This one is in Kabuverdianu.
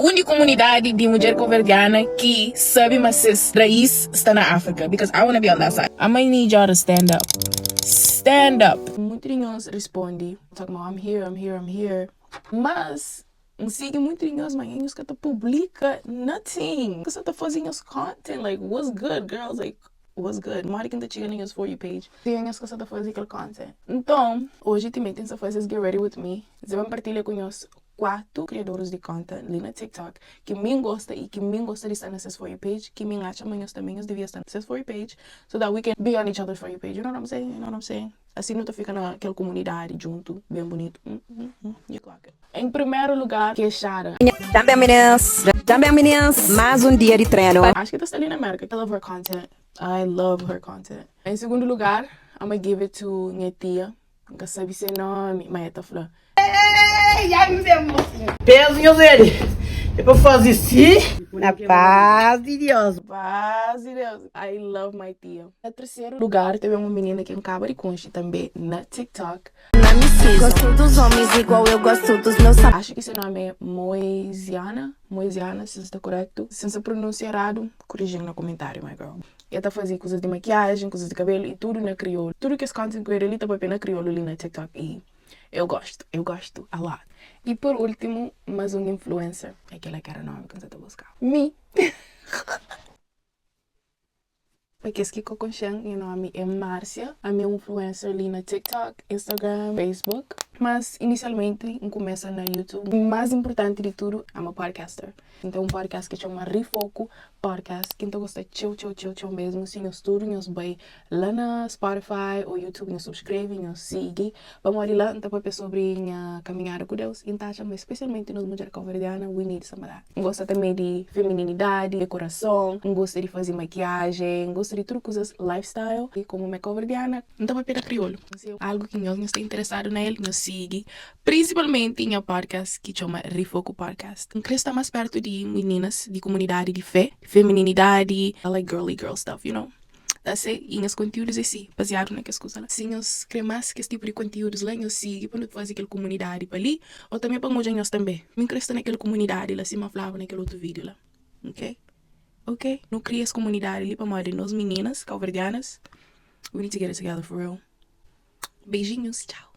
Undi komunidadi di mudjer kauverdiana ki sabe ma ses raiz sta na Afrika? Because I wanna be on that side. I might need y'all to stand up. Stand up! Muitu di nhos rispondi, talking about I'm here, I'm here, I'm here. Mas N sigi muitu di nhos ma nhos ka ta publika nothing. Ka sa ta faze nhos content like what's good girls like what's good modi ki N ta txiga na nhos for you page si nhos ka sa ta faze kel content. Nton oji timenti N sa faze es get ready with me N sa ben partilha ku nhos 4 kriadoris di content li na tiktok ki mi N gosta y ki mi N gosta di sta na ses for you page ki mi N atxa ma nhos tanbe nhos devia sta na ses for you page so that we can be on each other's for you page you know what I'm saying you know what I'm saying. Asi nu ta fika na kel kumunidadi djuntu, ben bunitu. Em primeru lugar, Kexada. Também meninas, também meninas, mais um dia de treino. Acho que ta sta li na Merka. I love her content. I love her content. Em segundo lugar, I'ma give it to nha tia. N ka sabe se nomi, ma e ta fla. Pezu nhos ele é pa faze si. Na paz di Dios. Paz di Deus. I love my tia. Na terceru lugar teve un minina ki N kaba di konxe tanbe na TikTok. Gosto dos homens igual eu gosto dos meus Acho ki se nomi é Moisiana, Moisiana si N sta korektu. Si N sta pronunsia eradu, koriji-m na komentariu my girl. E ta faze kuzas di makiajen, kuzas di kabelu i tudu na kriolu. Tudu kes content ku el li ta papia na kriolu li na TikTok i Eu gosto, eu gosto a lot. E por último, mas un influencer, é kel-la ki era nomi ki N sa ta buskaba. Mi! Pa kes ki ka konxe-m, nha nomi é Márcia, ami é un influencer li na TikTok, Instagram, Facebook. Mas inisialmenti N kumesa na YouTube. Más inpurtanti di tudu, I'm a podcaster. N ten un podcast ki txoma Rifoku Podcast ki N ta gosta txeu txeu txeu txeu mesmu. Si nhos tudu nhos bai la na Spotify ô YouTube nhos subskreve, nhos sigi pamodi la N ta papia sobri nha kaminhada ku Deus i N ta atxa ma spesialmenti nos mudjer kauverdiana we need some of that. N gosta tanbe di femininidadi, dekorason, N gosta di faze makiajen, N gosta di tudu kuzas lifestyle i komu mi é kauverdiana N ta papia na kriolu. Si é algu ki nhos nhos sta interesadu na el nhos sigi Prinsipalmenti nha podcast ki txoma Rifoku Podcast. N kre sta mas pertu di mininas di kumunidadi di fé, femininidadi, I like girly girl stuff, you know. That's it. I nhas kontiúdus é si, baziadu na kes kuza la. Si nhos kre mas kes tipu di kontiúdus la, nhos sigi pa nu faze kel kumunidadi pa li, ô tanbe pa N odja nhos tanbe. Mi N kre sta na kel kumunidadi la, sima N flaba na kel otu vídiu la. Ok? Ok? Nu kria es kumunidadi li pamodi nos mininas kauverdianas, we need to get it together for real. Beijinhos, txau!